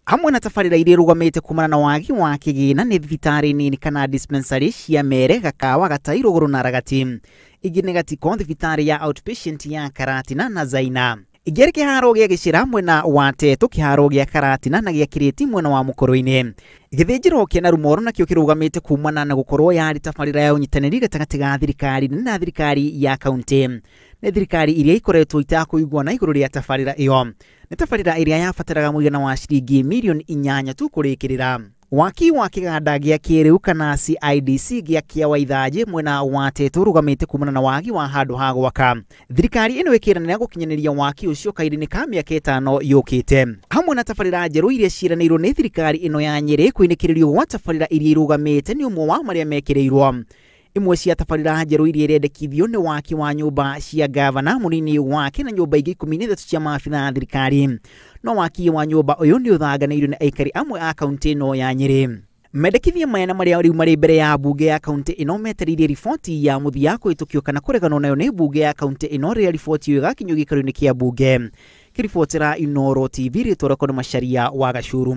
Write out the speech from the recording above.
Hamwe na tabarĩra iria irũgamĩte kumana na wagi wa kĩgĩna nĩ thibitarĩ nini kana dispensary cia Mere, Gakawa, Gatai, Rũgũrũ na Ragati. Ingĩ nĩ Gatiko, thibitarĩ ya outpatient ya Karatina na Zaina. Ingĩ arĩ kĩharo gĩa Gĩcĩra mwena wa Tetu, kĩharo gĩa Karatina na gĩa Kĩrĩti mwena wa Mũkũrũ-inĩ. Gĩthĩnjĩro kĩa Narumoro nakĩo kĩrũgamĩte kumana na gũkorwo yarĩ tabarĩra ya ũnyitanĩri gatagatĩ ga thirikari na thirikari ya kaunti. Nĩ thirikari iria ikoretwo itakũiguana igũrũ rĩa tabarĩra ĩyo. Nĩ tabarĩra ĩrĩa yabataraga mũigana wa ciringi mirioni 8 tu kũrĩkĩrĩra. Waki wa kĩganda gĩa kĩrĩu kana CIDC gĩa Kĩawaithanjĩ mwena wa Tetu ũrũgamĩte kumana na wagi wa handũ ha gwaka. Thirikari ĩno ĩkĩranĩra gũkinyanĩria waki ũcio kahinda-inĩ ka mĩaka 5 yũkĩte. Hamwe na tabarĩra njerũ iria ciĩranĩirwo nĩ thirikari ĩno ya Nyĩrĩ, kũinĩkĩrĩrio gwa tabarĩra iria irũgamĩte nĩ ũmwe wa marĩa mekĩrĩirwo. Imwe cia tabarĩra njerũ iria irendekithio nĩ waki wa nyũmba cia gavana mũnini wake na nyũmba ingĩ 13 cia maabitha a thirikari. No waki wa nyũmba ũyũ nĩ ũthanganĩirio nĩ aikari amwe a kaunti ĩno ya Nyĩrĩ. Mendekithia maya na marĩa rĩu marĩ mbere ya mbunge ya kaunti ĩno metereire riboti ya mũthia kũhĩtũkio kana kũreganwo nayo nĩ mbunge ya kaunti ĩno rĩrĩa riboti ĩyo ĩgakinyio gĩikaro-inĩ kĩa mbunge. Kĩribotera Inooro TV, rĩtwa rĩakwa nĩ Macharia wa Gacuru.